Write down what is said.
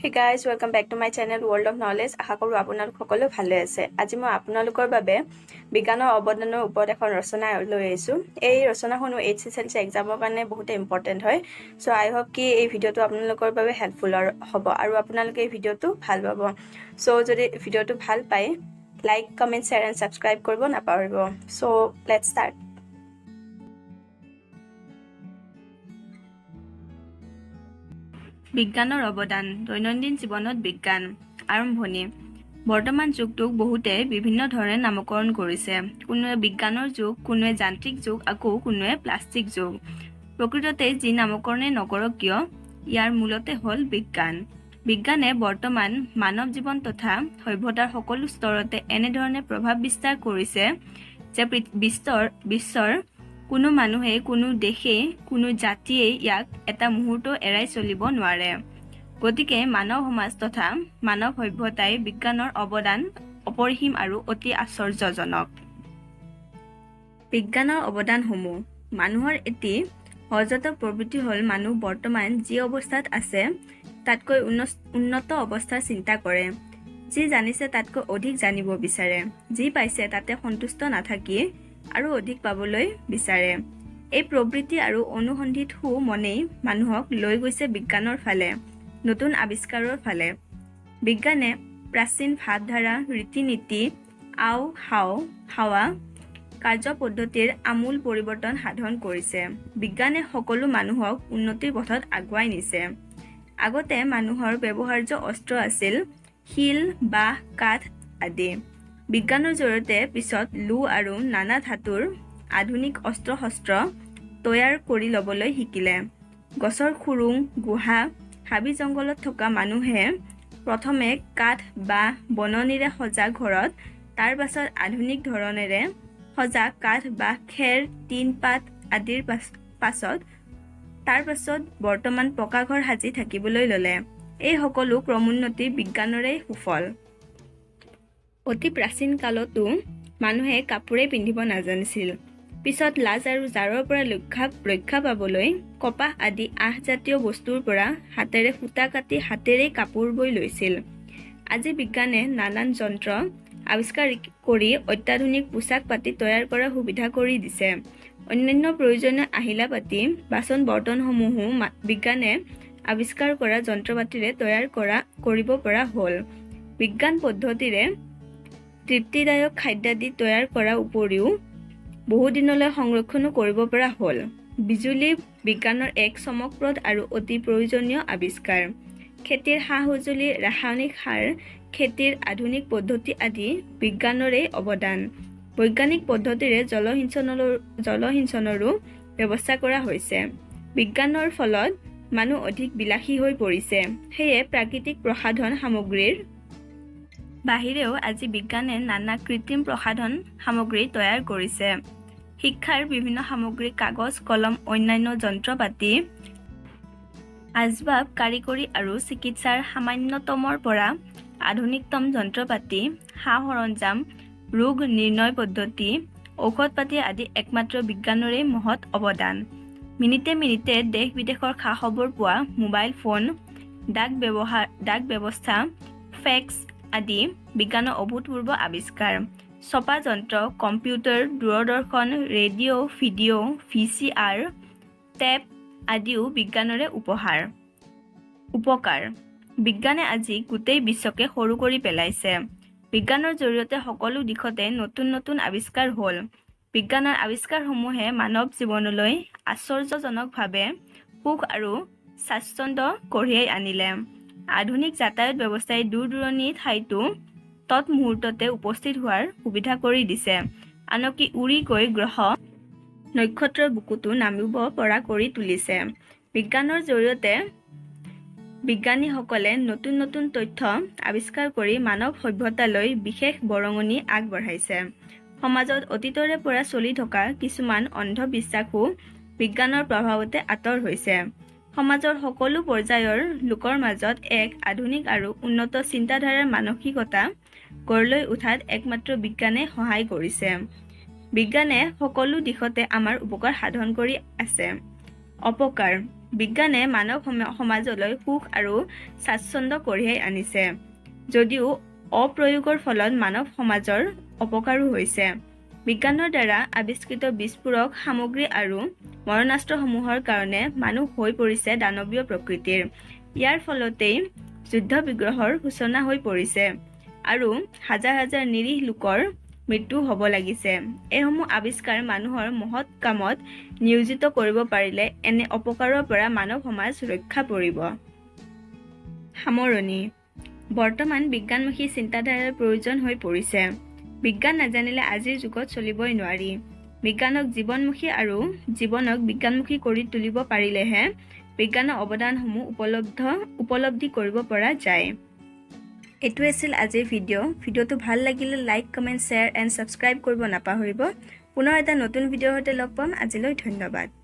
Hey guys, welcome back to my channel World of Knowledge. আশা কৰোঁ আপোনালোক সকলো ভালে আছে। আজি মই আপোনালোকৰ বাবে বিজ্ঞানৰ অৱদানৰ ওপৰত এখন ৰচনা লৈ আহিছোঁ। এই ৰচনাখনো এইচএছএলচি এক্সামৰ কাৰণে বহুতে ইম্পৰ্টেণ্ট হয়। চ' আই হোপ কি এই ভিডিঅ'টো আপোনালোকৰ বাবে হেল্পফুল হ'ব আৰু আপোনালোকে এই ভিডিঅ'টো ভাল পাব। চ' যদি ভিডিঅ'টো ভাল পায়, like, comment, share and subscribe কৰিব নাপাহৰিব। So let's start. বিজ্ঞানৰ অৱদান, দৈনন্দিন জীৱনত বিজ্ঞান। আৰম্ভণি। বৰ্তমান যুগটোক বহুতে বিভিন্ন ধৰণে নামকৰণ কৰিছে। কোনোৱে বিজ্ঞানৰ যুগ, কোনোৱে যান্ত্ৰিক যুগ, আকৌ কোনোৱে প্লাষ্টিক যুগ। প্ৰকৃততে যি নামকৰণেই নকৰক কিয়, ইয়াৰ মূলতে হ'ল বিজ্ঞান। বিজ্ঞানে বৰ্তমান মানৱ জীৱন তথা সভ্যতাৰ সকলো স্তৰতে এনেধৰণে প্ৰভাৱ বিস্তাৰ কৰিছে যে বিশ্বৰ কোনো মানুহেই, কোনো দেশেই, কোনো জাতিয়েই ইয়াক এটা মুহূৰ্ত এৰাই চলিব নোৱাৰে। গতিকে মানৱ সমাজ তথা মানৱ সভ্যতাই বিজ্ঞানৰ অৱদান অপৰিসীম আৰু অতি আশ্চৰ্যজনক। বিজ্ঞানৰ অৱদানসমূহ। মানুহৰ এটি সহজাত প্ৰবৃত্তি হ'ল মানুহ বৰ্তমান যি অৱস্থাত আছে তাতকৈ উন্নত অৱস্থাৰ চিন্তা কৰে। যি জানিছে তাতকৈ অধিক জানিব বিচাৰে। যি পাইছে তাতে সন্তুষ্ট নাথাকি আৰু অধিক পাবলৈ বিচাৰে। এই প্ৰবৃত্তি আৰু অনুসন্ধিৎসু মনেই মানুহক লৈ গৈছে বিজ্ঞানৰ ফালে, নতুন আৱিষ্কাৰৰ ফালে। বিজ্ঞানে প্ৰাচীন ভাৱধাৰা, ৰীতি-নীতি, আও হাৱা, কাৰ্য পদ্ধতিৰ আমূল পৰিৱৰ্তন সাধন কৰিছে। বিজ্ঞানে সকলো মানুহক উন্নতিৰ পথত আগুৱাই নিছে। আগতে মানুহৰ ব্যৱহাৰ্য অস্ত্ৰ আছিল শিল, বাঁহ, কাঠ আদি। বিজ্ঞানৰ জৰিয়তে পিছত লো আৰু নানা ধাতুৰ আধুনিক অস্ত্ৰ-শস্ত্ৰ তৈয়াৰ কৰি ল'বলৈ শিকিলে। গছৰ খোৰোং, গুহা, হাবি জংঘলত থকা মানুহে প্ৰথমে কাঠ, বাঁহ, বননিৰে সজা ঘৰত, তাৰ পাছত আধুনিক ধৰণেৰে সজা কাঠ, বাঁহ, খেৰ, টিনপাত আদিৰ পাছত তাৰ পাছত বৰ্তমান পকা ঘৰ সাজি থাকিবলৈ ল'লে। এই সকলো ক্ৰমোন্নতি বিজ্ঞানৰেই সুফল। অতি প্ৰাচীন কালতো মানুহে কাপোৰেই পিন্ধিব নাজানিছিল। পিছত লাজ আৰু জাৰৰ পৰা ৰক্ষা পাবলৈ কপাহ আদি আঁহজাতীয় বস্তুৰ পৰা হাতেৰে সূতা কাটি হাতেৰেই কাপোৰ বৈ লৈছিল। আজি বিজ্ঞানে নানান যন্ত্ৰ আৱিষ্কাৰ কৰি অত্যাধুনিক পোছাক পাতি তৈয়াৰ কৰাৰ সুবিধা কৰি দিছে। অন্যান্য প্ৰয়োজনীয় আহিলা পাতি, বাচন বৰ্তনসমূহো বিজ্ঞানে আৱিষ্কাৰ কৰা যন্ত্ৰপাতিৰে তৈয়াৰ কৰিব পৰা হ'ল। বিজ্ঞান পদ্ধতিৰে তৃপ্তিদায়ক খাদ্যাদি তৈয়াৰ কৰাৰ উপৰিও বহুদিনলৈ সংৰক্ষণো কৰিব পৰা হ'ল। বিজুলী বিজ্ঞানৰ এক চমকপ্ৰদ আৰু অতি প্ৰয়োজনীয় আৱিষ্কাৰ। খেতিৰ সা-সঁজুলি, ৰাসায়নিক সাৰ, খেতিৰ আধুনিক পদ্ধতি আদি বিজ্ঞানৰেই অৱদান। বৈজ্ঞানিক পদ্ধতিৰে জলসিঞ্চনৰো ব্যৱস্থা কৰা হৈছে। বিজ্ঞানৰ ফলত মানুহ অধিক বিলাসী হৈ পৰিছে। সেয়ে প্ৰাকৃতিক প্ৰসাধন সামগ্ৰীৰ বাহিৰেও আজি বিজ্ঞানে নানা কৃত্ৰিম প্ৰসাধন সামগ্ৰী তৈয়াৰ কৰিছে। শিক্ষাৰ বিভিন্ন সামগ্ৰী, কাগজ, কলম, অন্যান্য যন্ত্ৰপাতি, আচবাব, কাৰিকৰী আৰু চিকিৎসাৰ সামান্যতমৰ পৰা আধুনিকতম যন্ত্ৰপাতি, সা-সৰঞ্জাম, ৰোগ নিৰ্ণয় পদ্ধতি, ঔষধ-পাতি আদি একমাত্ৰ বিজ্ঞানৰেই মহৎ অৱদান। মিনিটে মিনিটে দেশ বিদেশৰ খা-খবৰ পোৱা মোবাইল ফোন, ডাক ব্যৱস্থা, ফেক্স আদি বিজ্ঞানৰ অভূতপূৰ্ব আৱিষ্কাৰ। ছপা যন্ত্ৰ, computer, Doordarshan, radio, video, VCR, tape আদিও বিজ্ঞানৰে উপকাৰ। বিজ্ঞানে আজি গোটেই বিশ্বকে সৰু কৰি পেলাইছে। বিজ্ঞানৰ জৰিয়তে সকলো দিশতে নতুন নতুন আৱিষ্কাৰ হ'ল। বিজ্ঞানৰ আৱিষ্কাৰসমূহে মানৱ জীৱনলৈ আশ্চৰ্যজনকভাৱে সুখ আৰু স্বাচ্ছন্দ্য কঢ়িয়াই আনিলে। আধুনিক যাতায়াত ব্যৱস্থাই দূৰ-দূৰণি ঠাইতো তৎমুহূৰ্ততে উপস্থিত হোৱাৰ সুবিধা কৰি দিছে। আনকি উৰি গৈ গ্ৰহ নক্ষত্ৰৰ বুকুতো নামিব পৰা কৰি তুলিছে। বিজ্ঞানৰ জৰিয়তে বিজ্ঞানীসকলে নতুন নতুন তথ্য আৱিষ্কাৰ কৰি মানৱ সভ্যতালৈ বিশেষ বৰঙণি আগবঢ়াইছে। সমাজত অতীতৰে পৰা চলি থকা কিছুমান অন্ধবিশ্বাসো বিজ্ঞানৰ প্ৰভাৱতে আঁতৰ হৈছে। সমাজৰ সকলো পৰ্যায়ৰ লোকৰ মাজত এক আধুনিক আৰু উন্নত চিন্তাধাৰাৰ মানসিকতা গঢ় লৈ উঠাত একমাত্ৰ বিজ্ঞানে সহায় কৰিছে। বিজ্ঞানে সকলো দিশতে আমাৰ উপকাৰ সাধন কৰি আছে। অপকাৰ। বিজ্ঞানে মানৱ সমাজলৈ সুখ আৰু স্বাচ্ছন্দ্য কঢ়িয়াই আনিছে যদিও অপ্ৰয়োগৰ ফলত মানৱ সমাজৰ অপকাৰো হৈছে। বিজ্ঞানৰ দ্বাৰা আৱিষ্কৃত বিস্ফোৰক সামগ্ৰী আৰু মৰণাস্ত্ৰসমূহৰ কাৰণে মানুহ হৈ পৰিছে দানৱীয় প্ৰকৃতিৰ। ইয়াৰ ফলতেই যুদ্ধ বিগ্ৰহৰ সূচনা হৈ পৰিছে আৰু হাজাৰ হাজাৰ নিৰীহ লোকৰ মৃত্যু হ'ব লাগিছে। এইসমূহ আৱিষ্কাৰ মানুহৰ মহৎ কামত নিয়োজিত কৰিব পাৰিলে এনে অপকাৰৰ পৰা মানৱ সমাজ ৰক্ষা পৰিব। সামৰণি। বৰ্তমান বিজ্ঞানমুখী চিন্তাধাৰাৰ প্ৰয়োজন হৈ পৰিছে। বিজ্ঞান নাজানিলে আজিৰ যুগত চলিবই নোৱাৰি। বিজ্ঞানক জীৱনমুখী আৰু জীৱনক বিজ্ঞানমুখী কৰি তুলিব পাৰিলেহে বিজ্ঞানৰ অৱদানসমূহ উপলব্ধি কৰিব পৰা যায়। এইটো আছিল আজিৰ ভিডিঅ'। ভিডিঅ'টো ভাল লাগিলে like, comment, share and subscribe কৰিব নাপাহৰিব। পুনৰ এটা নতুন ভিডিঅ'ৰ সৈতে লগ পাম। আজিলৈ ধন্যবাদ।